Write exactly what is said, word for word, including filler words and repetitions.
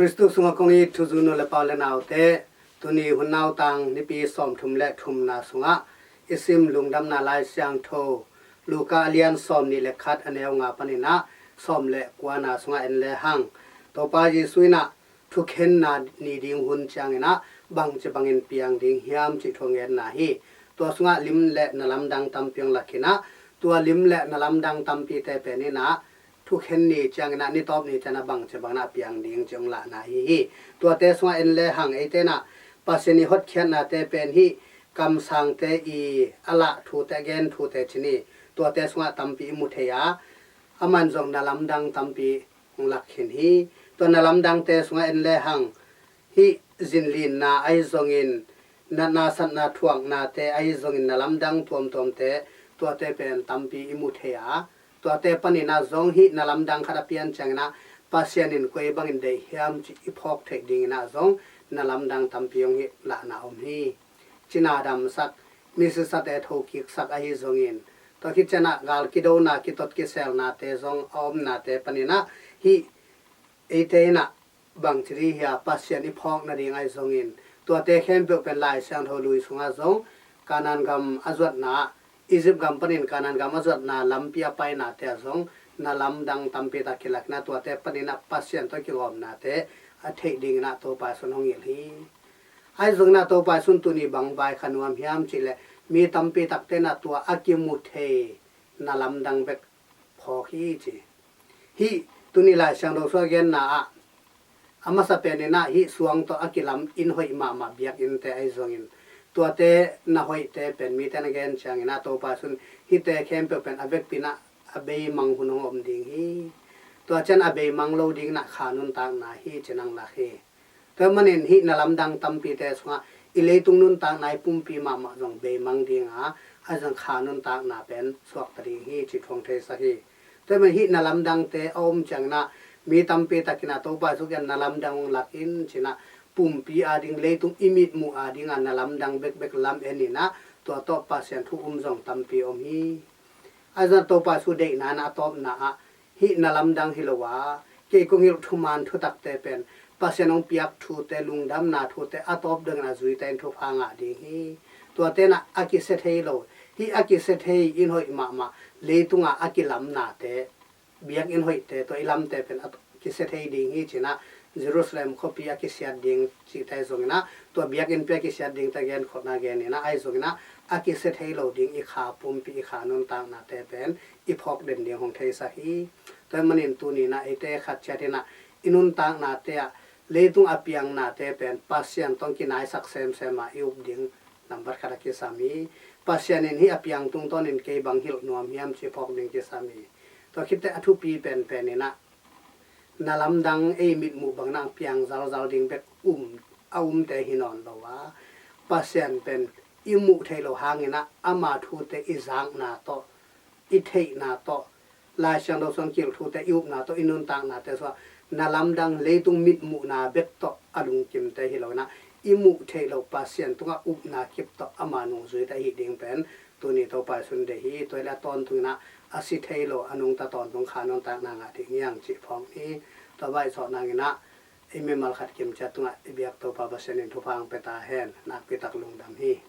Khristu sungah kong it thuzui nu le pa u le naute, tuni hun nautang nipi sawmthum le thumna sungah i sim Lungdamna Lai Siangtho Luka a lian sawmnih le khat, a neu nga panin ah sawm le kuana sungah en le hang, Topa Jesu in ah thukhenna ni ding hun ciangin ah bangci bangin piang ding hiam cih thu hong genna hi. Tua sungah lim le na lamdang tampi hong lak in ah, tua lim le na lamdang tampite pen in ah thukhen ni ciangin ah, ni tawp ni ciangin ah bangci bangin ah piang ding cih hong lahna ahi hi. Tuate sungah en le hang, eite in ah Pasian i hotkhiatnate pen hih kamsangte i a lah thute, a gen thute ci ni, tuate sungah tampi i mu thei a, aman zong na lamdang tampi hong lak khin hi. Tua na lamdangte sungah en le hang, hih zinlinna ahi zongin, natna satna thuaknate ahi zongin, na lamdang tuamtuamte, tuate pen tampi i mu thei a, tuate panin ah zong hih na lamdang khat a pian ciangin ah Pasian in koi bangin deih hiam cih i phawk theih dingin ah zong na lamdang tampi hong hi lahna om hi. Cina damsak, misisate thokiksak ahi zongin, tua khit ciangin ah gal kidona, kitot kiselnate zong a omnate panin ah hih eite in ah bangci dih hia Pasian i phawk nading ahi zongin, tuate khempeuh pen Lai Siangtho lui sungah zong, Kanaan gam a zuatna, Egypt gam panin Kanaan gam a zuatna lampi a painate ah zong na lamdang tampi tak kilak in ah, tuate panin ah Pasian tawh kigawmnate a theih dingin ah Topa Jesu in hong hilh hi. Ahi zongin ah Topa Jesu in tuni bang vaikhak nuam hiam cih leh, mi tampi takte in ah tua a kimu thei na lamdang bek phawk hi ci. Hih tuni Lai Siangtho sungah genna ah, a masa pen in ah hih suang tawh a kilam inn hoih mahmah, biakinnte ahi zongin, tuate na hoihte pen mite na gen ciangin ah Topa Jesu in hihte khempeuh pen a vekpi in ah a beimang hun hong om ding hi. Tua ciang a beimang lo dingin ah kha nuntakna hi ci-in hong lak hi. Tua manin hih na lamdang tampite sungah i leitung nuntakna, i pumpi mahmah zong beimang ding a, ahi zong kha nuntakna pen suakta ding hi cih thu hong theisak hi. Tua manin hih na lamdangte a om ciangin ah mi tampi takin ah Topa Jesu kiang na lamdang hong lak in ci-in ah, pumpi ading, leitung i mitmuh ading a na lamdang bekbek lam en in ah, tua tawh Pasian thu um zong tampi om hi. Ahi zong Topa Jesu deihna in ah a tawpna ah, hih na lamdang hi lo a, kei kong hilh thuman thutakte pen Pasian hong piak thute, lungdamna thute a tawp dongin a zuite in thupha ngah ding hi. Tuate in ah a kisia thei lo, hih a kisia thei inn hoih mahmah, leitungah a kilamnate, biakinn hoihte, tua i lamte pen a kisia thei ding hi ci-in ah, Jerusalem khuapi a kisiat ding cihte zongin ah, tua biakinnpi a kisiat dingte genkhawmna genin ah, ahi zongin ah a kisia thei lo ding i kha pumpi, i kha nuntaknate pen i phawk den ding hong theisak hi. Tua manin tuni in ah eite khat ciat in ah i nuntaknate ah leitung a piangnate pen Pasian tawh kinaisak semsem a i up ding nambat khat a kisam hi. Pasian in hih a piang tungtawnin kei bang hilh nuam hiam cih phawk ding kisam hi. Tua khit teh a thupi penpen in ah, na lamdang, ei mitmuh bangin ah piang zalzal ding bek um, a umte hi nawn lo a, Pasian pen i muh theih loh hangin ah ama thute i zakna tawh, i theihna tawh, Lai Siangtho sung kilh thute i upna tawh, i nuntaknate sungah na lamdang, leitung mitmuhna bek tawh a lungkimte hi lo in ah, i muh theih loh Pasian tungah upna kip tawh ama nungzuite ahih ding pen tuni Topa Jesu in deih hi. Tua hi leh a tawntungin ah a si thei lo, a nungta tawntung kha nuntakna ngah ding hi hang cih phawk ni. Tua vaihsawh nangin ah i mimal khat kimciat tungah i biak Topa Pasian in thupha hong pia ta hen. Nakpi tak lungdam hi.